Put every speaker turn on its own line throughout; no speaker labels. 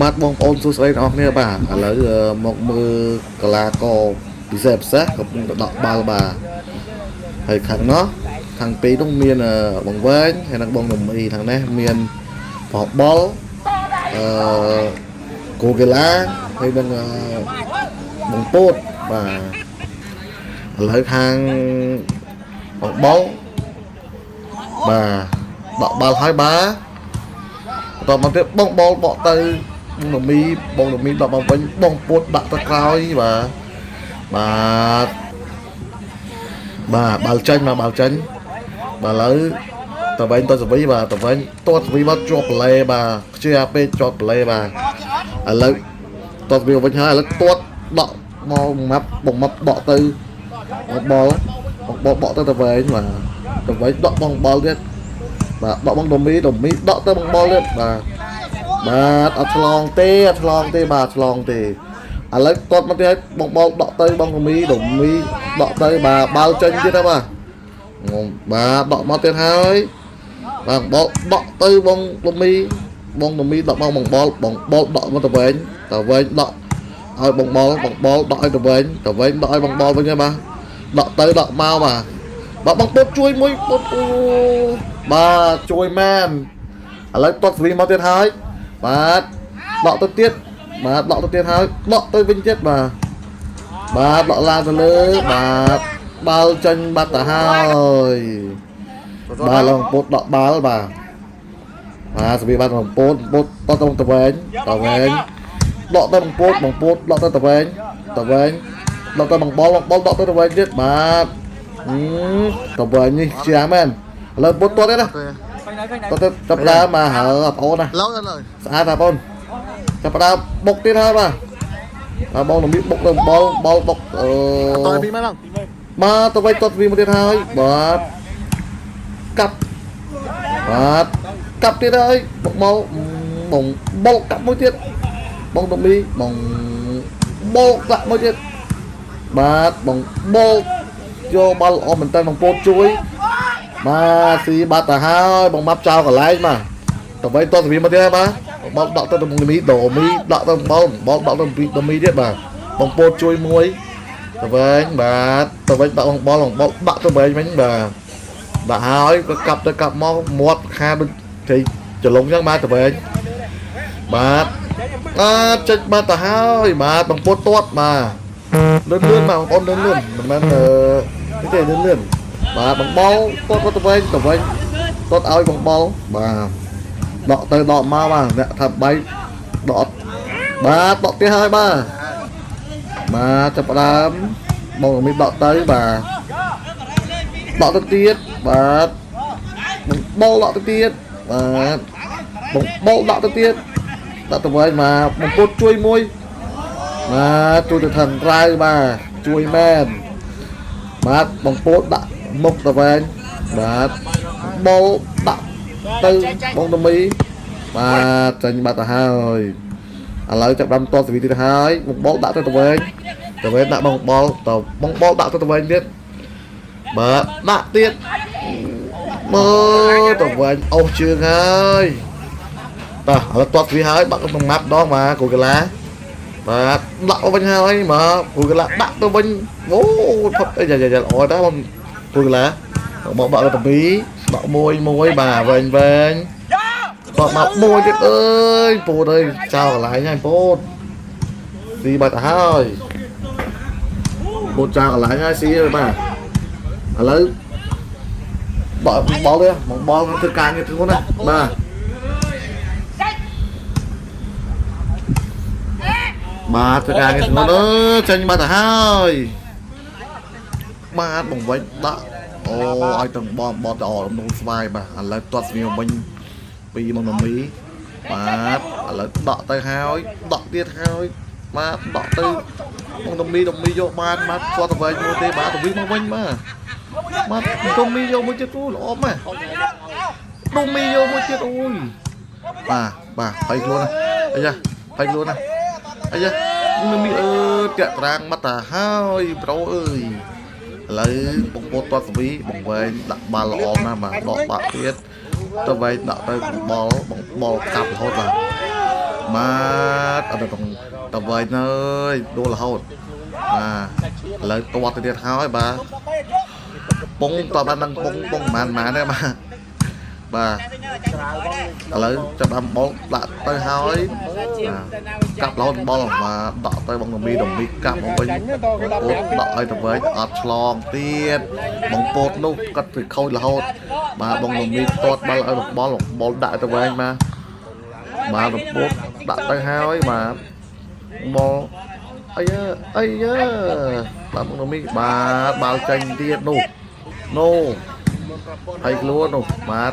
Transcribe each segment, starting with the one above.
បាទបងប្អូនសួស្តីអ្នកនរគ្នាបាទឥឡូវមកមើលកីឡាករពិសេសពិសេសកំពុងតែដកបាល់បាទហើយខាងនោះខាងពីរនោះមានបងវែងហើយនិងបងនំអ៊ីខាងនេះមានបបល់អឺគូកីឡាហើយនិងបងពោតបាទឥឡូវខាងបងបល់បាទដកបាល់ហើយបាទបន្តមកទៀតបងបល់បកទៅបងនមីបងនមីដកមកវិញបងពោតដាក់ទៅក្រោយបាទបាទបាទបាល់ចេញបាទបាល់ចេញបាទឥឡូវតវែងទៅសវីបាទតវែងទាត់សវីមកជាប់ប្លែបាទខ្ជិះអាពេកជាប់ប្លែបាទឥឡូវទាត់សវីវិញហើយឥឡូវទាត់ដកមកម៉ាប់បងម៉ាប់បកទៅបងបល់បងបល់បកទៅតវែងបាទតវែងដកបងបល់ទៀតបាទដកបងដមីដមីដកទៅបងបល់ទៀតបាទបាទអត់ឆ្លងទេអត់ឆ្លងទេបាទឆ្លងទេឥឡូវទាត់មកទៀតបងបល់ដកទៅបងដមីដមីដកទៅបាទបាល់ចេញទៀតហើយបាទងំបាទដកមកទៀតហើយបាទបល់ដកទៅបងដមីបងដមីដកមកបងបល់បងបល់ដកមកតវែងតវែងដកឲ្យបងបល់បងបល់ដកឲ្យតវែងតវែងដកឲ្យបងបល់វិញហើយបាទដកទៅដកមកបាទបាទបងពុតជួយមួយពុតអូបាទជួយមែនឥឡូវទាត់ស្វីមកទៀតហើយបាទដកទៅទៀតបាទដកទៅទៀតហើយដកទៅវិញទៀតបាទបាទដកឡើងទៅលើបាទបាល់ចេញបាត់ទៅហើយបាទឡងពុតដកបាល់បាទបាទស្វីបាទបងពុតពុតតទៅតវែងតវែងដកទៅបងពុតបងពុតដកទៅតវែងតវែងដកទៅបងបល់បងបល់ដកទៅតវែងទៀតបាទតវែងនេះជាមែនឥឡូវពុតទាត់ទេណាតទៅចាប់ដើមមកហើបងប្អូនណា
ឡូវឡើយ
ស្អាតបងប្អូនចាប់ដើមបុកទៀតហើយបាទបាទបងនឹងមានបុកទៅបល់បល់បុកអឺ
តើពីមកឡើង
បាទទៅវិញទាត់វាមកទៀតហើយបាទកាប់បាទកាប់ទៀតហើយបុកមកបងបុកកាប់មួយទៀតបងតមីបងបុកដាក់មួយទៀតបាទបងបុកយកបាល់ល្អមែនតើបងពោតជួយបាទស៊ីបាត់ទៅហើយបងម៉ាប់ចោលកន្លែងបាទទៅវិញទាត់វាមកទៀតហើយបាទបល់ដកទៅបងមីដមីដកទៅបល់បល់ដកទៅពីដមីទៀតបាទបងពោតជួយមួយទៅវិញបាទទៅវិញដាក់បងបល់បងបល់ដាក់ទៅវិញវិញបាទដាក់ហើយក៏កាប់ទៅកាប់មកមាត់ខាដូចត្រីចលងចឹងបាទទៅវិញបាទបាទចេញបាទទៅហើយបាទបងពោតទាត់បាទលឿនលឿនបាទបងប្អូនលឿនលឿនមិនមែនអឺនេះទេលឿនលឿនបាទបងបល់ទាត់ទៅវិញទៅវិញទាត់ឲ្យបងបល់បាទដកទៅដកមកបាទអ្នកថាបាយដកបាទដកទៀតហើយបាទបាទចាប់ផ្ដើមបងមានដកទៅបាទដកទៅទៀតបាទបងបល់ដកទៅទៀតបាទបងបល់ដកទៅទៀតដាក់ទៅវិញបាទបងពុតជួយមួយបាទជួយទៅខាងក្រៅបាទជួយមែនបាទបងពោតដាក់មុខទៅវិញបាទបល់ដាក់ទៅបងតមីបាទចាញ់បាត់ទៅហើយឥឡូវចាប់ដើមតសវីទៀតហើយបងបល់ដាក់ទៅទៅវិញទៅវិញដាក់បងបល់ទៅបងបល់ដាក់ទៅទៅវិញទៀតបាទដាក់ទៀតមើលទៅវិញអូសជើងហើយបាទឥឡូវតសវីហើយបាក់ក្នុងម៉ាប់ដងបាទគ្រូកីឡាបាទដាក់មកវិញហើយមកគ្រូកីឡាដាក់ទៅវិញអូផុតអីយ៉ាយ៉ាល្អដែរបងគ្រូកីឡាបងបាក់ទៅពីរដកមួយមួយបាទវិញវិញ តបមកមួយទៀតអើយពូតអើយចោលកន្លែងហើយពូតស៊ីបាត់ទៅហើយពូតចោលកន្លែងហើយស៊ីហើយបាទឥឡូវបកបល់ទេមកបល់ធ្វើការងារធ្ងន់ណាបាទបាទធ្វើការងារធ្ងន់អើចេញបាត់ទៅហើយបាទបងវិញដាក់អូឲ្យទាំងបងបត់ទៅអរំស្វាយបាទឥឡូវទាត់ស្មៀវិញ ពីមកនមីបាទឥឡូវដកទៅហើយដកទៀតហើយបាទដកទៅមកនមីនមីយកបានបាទគាត់ទៅវិញមួយទេបាទទៅវិញមកវិញបាទបាទដុំមីយកមួយទៀតអូល្អម៉េះដុំមីយកមួយទៀតអូយបាទបាទភ័យខ្លួនណាអាយ៉ាភ័យខ្លួនណាអាយ៉ានមីអើតាក់ត្រាងមកតាហើយប្រូអើយឥឡូវបងពោតទាត់សវីបងវែងដាក់បាល់ល្អណាស់បាទដកបាក់ទៀត ទៅវែងដាក់ទៅបងបល់បងបល់កាប់រហូតបាទបា អត់ទៅតវែងអើយដួលរហូតបាទឥឡូវទាត់ទៅទៀតហើយបាទពងតបាននឹងពងពងប្រហែលប្រហែលទេបាទបាទឥឡូវចាប់បានបលដាក់ទៅហើយកាប់រហូតបលបាទដាក់ទៅបងមីដមីកាប់មកវិញពោតដាក់ឲ្យទៅវិញអត់ឆ្លងទៀតបងពោតនោះគាត់ទៅខូចរហូតបាទបងមីទាត់បាល់ឲ្យបលបលដាក់ទៅវិញបាទបាទបងពោតដាក់ទៅហើយបាទបលអីអីបាទបងមីបាទបាល់ចេញទៀតនោះនោះហើយខ្លួននោះបាទ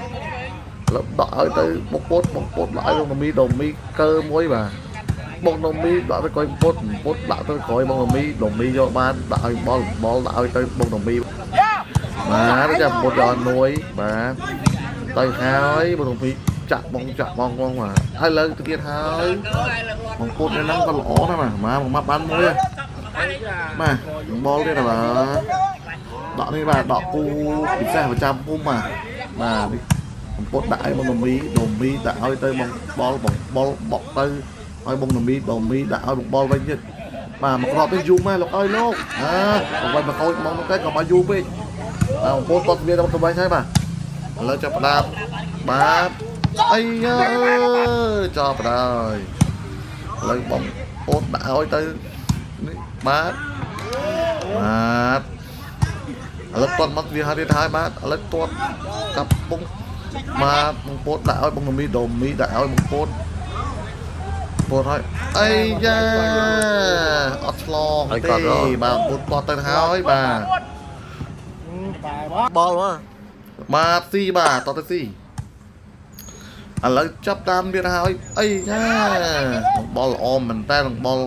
លើដាក់ឲ្យទៅបុកពុតបុកពុតដាក់ឲ្យបងមីដមីកើមួយបាទបងដមីដាក់ទៅក្រោយពុតពុតដាក់ទៅក្រោយបងដមីដមីយកបានដាក់ឲ្យបលបលដាក់ឲ្យទៅបងដមីបាទចាំពុតយកមួយបាទទៅហើយបងដមីចាក់បងចាក់បងបងបាទហើយលើទៅទៀតហើយបងពុតនៅហ្នឹងក៏ល្អដែរបាទមកបានមួយបាទបលទៀតបាទដកនេះបាទដកគូពិសេសប្រចាំភូមិបាទបាទនេះបងពុតដាក់ឲ្យបងដមីដមីដាក់ឲ្យទៅបងបលបងបលបកទៅឲ្យបងដមីដមីដាក់ឲ្យបងបលវិញទៀតបាទមកក្របនេះយូរម៉ែលោកអើយលោកអើបងវិញមកខូចមកទៅក៏មកយូរពេកបាទបងពុតតវាដល់ទៅវិញហើយបាទឥឡូវចាប់ផ្ដើមបាទអីអើយចាប់ផ្ដើមឥឡូវបងពុតដាក់ឲ្យទៅនេះបាទបាទឥឡូវទាត់មកវាហើយទៀតហើយបាទឥឡូវទាត់កាប់ពុងបាទបងពោតដាក់ឲ្យបងមីដមីដាក់ឲ្យបងពោតពោតហើយអីយ៉ាអត់ឆ្លងទេបាទពោតទាត់ទៅហើយបាទបលមកបាទស៊ីបាទតទៅស៊ីឥឡូវចាប់តាមទៀតហើយអីយ៉ាបងបលល្អមែនតើបងបល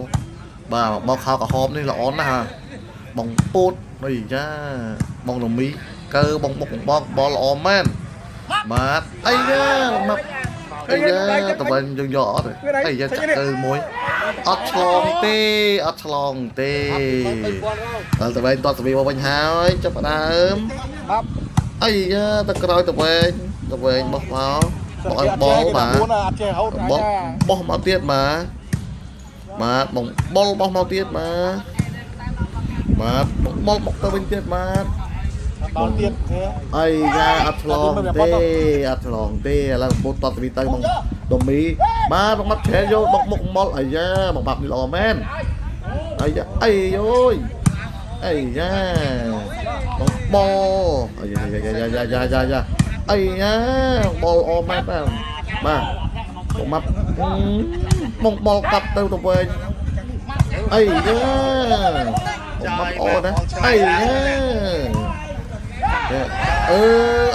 បាទបលខោក្រហមនេះល្អណាស់បងពោតអីយ៉ាបងដមីកើបងបុកបងបលល្អមែនបាទអីយ៉ាមកអីយ៉ាតវិញយើងយកអត់អីយ៉ាចាក់ទៅមួយអត់ឆ្លងទេអត់ឆ្លងទេដល់តវិញតតសវីមកវិញហើយចាប់ផ្ដើមអីយ៉ាទៅក្រោយតវិញតវិញបោះមកបោះឲ្យបលបាទបោះបោះមកទៀតបាទបាទបងបលបោះមកទៀតបាទបាទបងបលបុកទៅវិញទៀតបាទ
បលទៀត
អីយ៉ាអត់ឆ្លងទេអត់ឆ្លងទេឥឡូវពុតតតវីទៅបងដមីបាទបងបាត់ឆែយកបុកមុខមលអាយ៉ាបងបាត់នេះល្អមែនអាយ៉ាអីយយអីយ៉ាបងបអាយ៉ាយ៉ាយ៉ាយ៉ាយ៉ាយ៉ាអីយ៉ាបលល្អមែនបាទបាទបងបាត់បងបលកាប់ទៅទៅវិញអីយ៉ាបងបាត់អូណាអីយ៉ាអឺ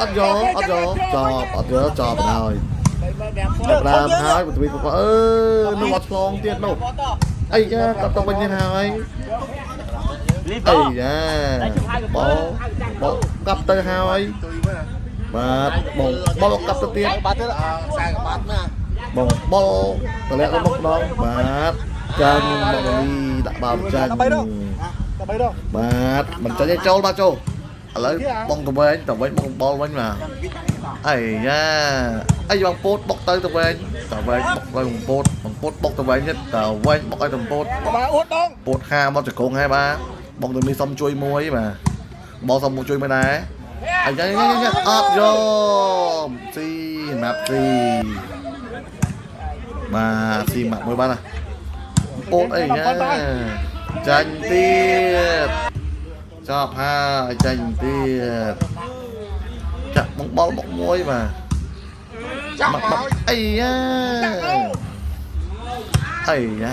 អត់យកអត់យកចប់អត់យកចប់ហើយចាប់ដើមហើយបន្ទាប់ពីអឺនោះអត់ឆ្លងទៀតនោះអីយ៉ាកាត់ទៅវិញទៀតហើយអីយ៉ាបោបោកាប់ទៅហើយបាទបងបោកាប់ទៅទៀត
បាត់ទៀតខ្សែក្បាត់ណា
បងបោតម្លាក់ទៅមុខដងបាទចាញ់មកនេះដាក់បាល់ចាញ់
ដើម្បីដ
បាទមិនចាញ់ទេចូលបាទចូលឥឡូវបងទៅវិញទៅវិញបងបលវិញបាទអីយ៉ាអីបងពោតបុកទៅទៅវិញទៅវិញបុកទៅបងពោតបងពោតបុកទៅវិញទៀតទៅវិញបុកឲ្យទៅពោត
បាទអួតដង
ពោតហាមកចង្គង់ហើយបាទបងទៅមានសុំជួយមួយបាទបងសុំមកជួយមួយដែរអីយ៉ាយ៉ាអត់យកស៊ីម៉ាប់ស៊ីបាទស៊ីម៉ាប់មួយបាទណាពោតអីយ៉ាចាញ់ទៀតចប់ហើយចាញ់ទៀតចាក់បងបលបុកមួយបាទ
ចាប់
មក
មក
អីយ៉ាអីយ៉ា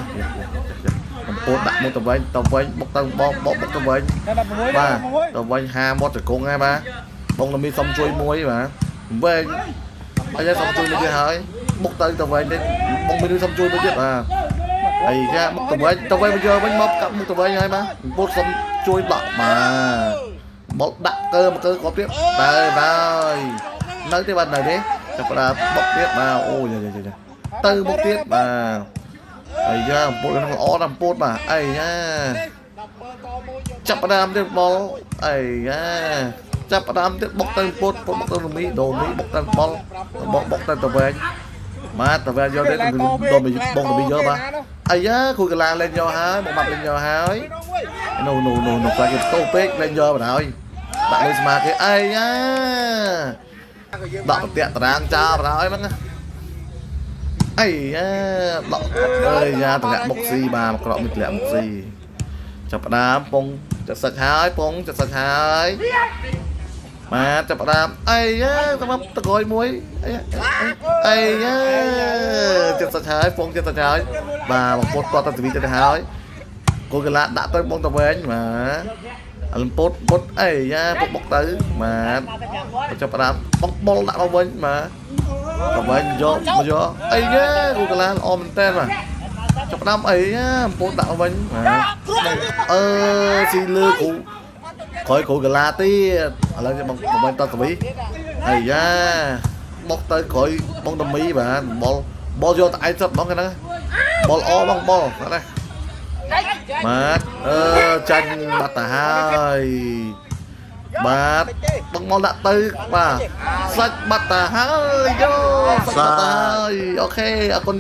កំពតដាក់មកទៅវិញទៅវិញបុកទៅបងបុកបុកទៅវិញ
តែ16
បាទទៅវិញហាមាត់ជង្គង់ហើយបាទបងនឹងមានសុំជួយមួយបាទវិញអីយ៉ាសុំជួយមួយទៀតហើយបុកទៅទៅវិញទៀតបងមានសុំជួយមួយទៀតបាទអីយ៉ាបុកទៅវិញទៅវិញមកយកវិញមកកាប់មុខទៅវិញហើយបាទកំពតសុំជួយដកបាទបលដាក់កើមកកើគ្រាប់ទៀតទៅហើយនៅទេបាទនៅទេចាប់ផ្ដើមបុកទៀតបាទអូយ៉ាយ៉ាយ៉ាទៅមុខទៀតបាទអីយ៉ាអំពតនឹងល្អណាស់អំពតបាទអីយ៉ាចាប់ផ្ដើមទៀតបលអីយ៉ាចាប់ផ្ដើមទៀតបុកទៅអំពតបុកទៅមីដូមីបុកទៅបលបុកបុកទៅទៅវែងបាទទៅវែងយកទេដូមីបងដូមីយកបាទ អាយ៉ាគ្រូកាឡាលេងយកហើយបងបាត់លេងយកហើយនោះនោះនោះនោះខ្លាចគេតោពេកលេងយកបណ្ដោយដាក់លើស្មាគេអាយ៉ាដាក់ប្រទាក់តារាងចោលបណ្ដោយហ្នឹងអាយ៉ាដកអើយយ៉ាតម្លាក់បុកស៊ីបាទមកក្រក់មួយតម្លាក់បុកស៊ីចាប់ផ្ដើមពងចាក់សាច់ហើយពងចាក់សាច់ហើយបាទចាប់ផ្ដើមអីយ៉ាសម្រាប់តក្រោយមួយអីអីយ៉ាចិត្តសាច់ហើយពងចិត្តសាច់ហើយបាទបងពុតគាត់ទៅទ្វីចិត្តហើយ គូកាឡាដាក់ទៅបងតវែងបាទអលំពុតពុតអីយ៉ាពុកបុកទៅបាទចាប់ផ្ដើមបុកបុលដាក់មកវិញបាទតវែងយកមកយកអីយ៉ាគូកាឡាល្អមែនតើបាទចាប់ផ្ដើមអីយ៉ាពុតដាក់មកវិញបាទអឺស៊ីលើគ្រូក្រោយគ្រូកាឡាទៀតឥឡូវបងបងតតវីអីយ៉ាបុកទៅក្រោយបងតមីបាទបុលបុលយកតែឯងសិតបងហ្នឹងបុលអបងបុលណា បាទអឺចាញ់បាត់ទៅហើយបាទបងមកដាក់ទៅបាទសាច់បាត់ទៅហើយយោសាច់បាត់ទៅហើយអូខេអរគុណ។